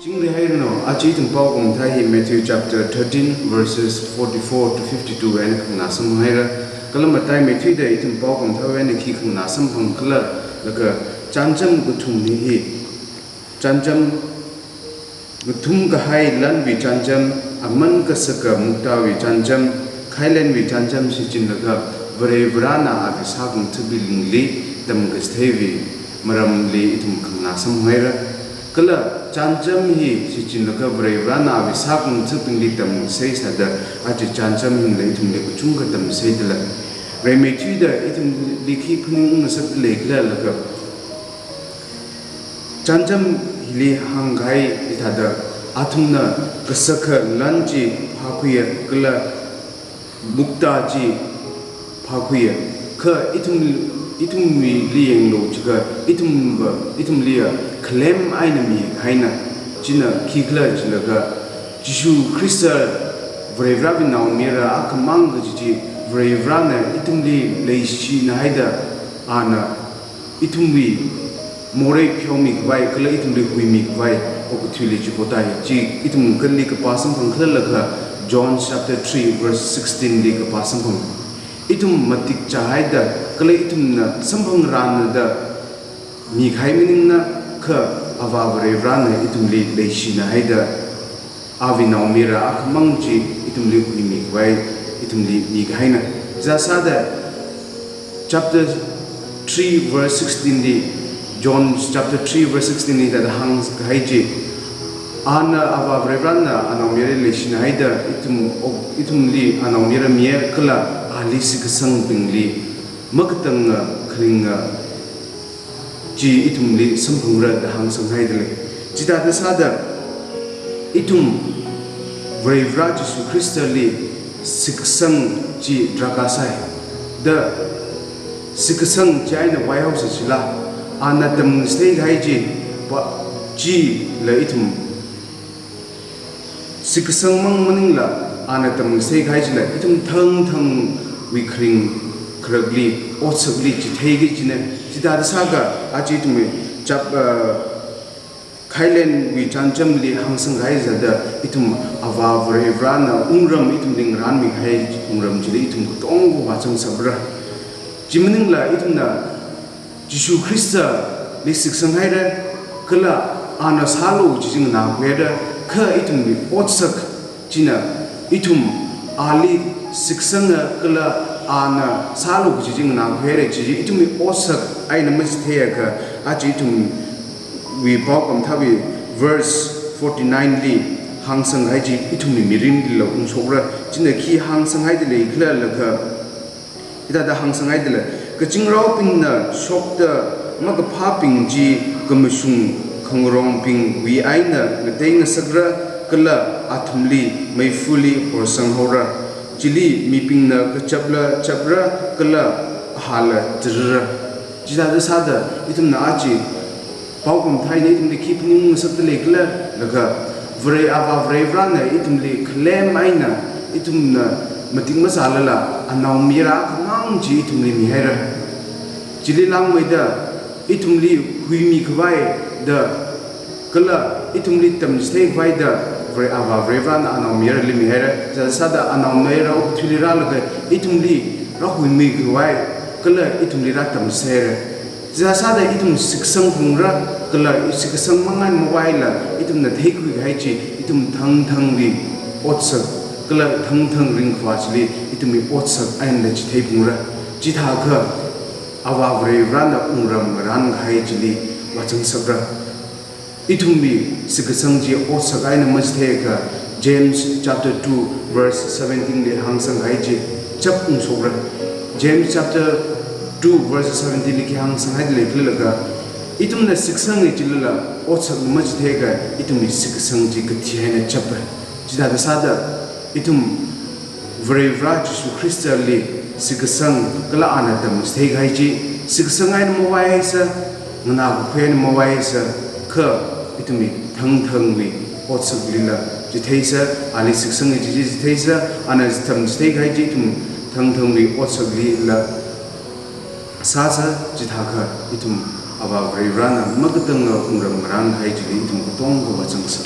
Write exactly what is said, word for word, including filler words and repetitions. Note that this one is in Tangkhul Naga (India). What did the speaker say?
Chingri hairanu, aja ithum pao khamathā hi Matthew chapter thirteen verses forty-four to fifty-two eina khanganā samhaira. Kala mataimeithuida ithum pao khamathāwui eina khi khanganā samphang khala, laga chānjam kathumna hi, chānjam ngathum kahai lanwui chānjam, aman kasaka muktawui chānjam, khailenwui chānjam shichinlaga Varivarana avā sākhangatha̱bingli tamkachitheiwui maramli ithum khanganā samhaira. Kala chānjam hi shichinlaga Varivarana avā sākhangatha̱bingli tamkachithei sāda, aja chānjam hina ithumli kachungkha tamchitheida lei. Rimeithuida ithumli khi phaningung ngasakda lei khala laga, chānjam hili hāngkahai hithāda, athumna kasaka lan chi phākhuiya kala mukta chi phākhuiya. Kha ithum, ithumwuili yanglu jiakha, ithumva, ithumliya khalem eina mikahaina. China khikhala jilaga, Jishu Khrista Varivarawui naomayara akhamang kaji chi, Varivarana ithumli leishina haida, ana ithumwui morei pheomikhavai kala ithumli huimikhavai okathuili chipotai. Chi ithum kali kapā samphang khala laga, John chapter three verse sixteen li kapā samphang. Ithum matik chāhaida kala ithumna samphangranada mikahai maningna, kha Avā Varivarana ithumli leishina haida, awui naomayara akhamang chi ithumli huimikhavai ithumli mikahaina. Chithāsāda chapter three verse sixteen li, John chapter three verse sixteen li thāda hāngkahai chi, ana Avā Varivarana anaomayara leishina haida, ithum, ithumli anaomayara miya kala ali shitkasangbingli makatanga kharinga chi ithumli samphangra da hāngsanghaida lei. Chithāda sāda ithum Varivara Jishu Khristali shitkasang chi drakhasai. Da shitkasang chi eina vaihaosa chila, ana tamchithei kahai chi pa, chila ithum shitkasang mang maningla, ana tamchithei kahai chila ithum thangthangwui kharing kharakli, otsakli chitheiki kajina. Chithāda sākha, aja ithumwui chap, uh, khailenwui chānjamli hāngsangkahai sāda, ithum Avā Varivarana wungram ithumli ngarānmikahai wungram chili ithum katonga vāzangshapra. Chi maningla ithumna Jishu Khristali shitsanghaira, kala ana sālu kaji chi nganākhuihaira, kha ithumwui otsak china, ithum ali shitsanga kala ana sālu kaji chi nganākhuihaira kaji chi ithumwui otsak eina machitheiakha, aja ithumwui pao khamathāwui verse forty-nine li hāngsangkahai chi ithumwui mirinlila ungshokra. China khi hāngsanghaida lei khala laga, hithāda hāngsanghaida lei, kazingraobingna shokta makaphābing chi khamashung khangarongbingwui eina ngateingasakra kala athumli meifali horsanghaora. Chili mibingna kachapla chapra kala ahāla tarara. Chithāda sāda ithumna aja pao khamathā eina ithumli khi phaningung ngasakda lei khala laga, Vare Avā Varivarana ithumli khalem eina ithumna matik masālala anaomayara akhamang chi ithumli mihaira. Chili langmeida ithumli huimikhavai da kala ithumli tamchitheikhavai da Vare Avā Varivarana anaomayarali mihaira. Chithāda sāda anaomayara okathuili rālaga ithumli rāhuimikhavai kala ithumli rātamchitheira. Chithāda sāda ithum shitsangphalungra, kala shitkasang mang eina mavaila ithumna theikhuikahai chi ithum thangthangwui otsak kala thangthang ringkhavā chili ithumwui otsak einala chitheiphalungra. Chithākha Avā Varivarana wungram ngarānkahai chili vāzangshapra. Ithumwui shitkasang chi otsak eina machitheiakha, James chapter two verse seventeen li hāngsangkahai chi chap ungshokra. James chapter two verse seventeen li khi hāngsanghaida lei khala laga, ithumna shitsanga chilala otsak machitheiakha, ithumwui shitkasang chi kathi eina chapra. Chithāda sāda ithum Varivara Jishu Khristali shitkasang kala ana tamchitheikahai chi, shitkasang eina mavaihaisa, nganākakhui eina mavaihaisa, kha ithumwui thangthangwui otsaklila chitheisa, ali shitsanga kaji chi chitheisa, ana tamchitheikahai chi ithum thangthangwui otsaklila sāsa. Chithākha ithum Avā Varivarana makatanga wungram ngarānkahai chili ithum katonga vāzangsa.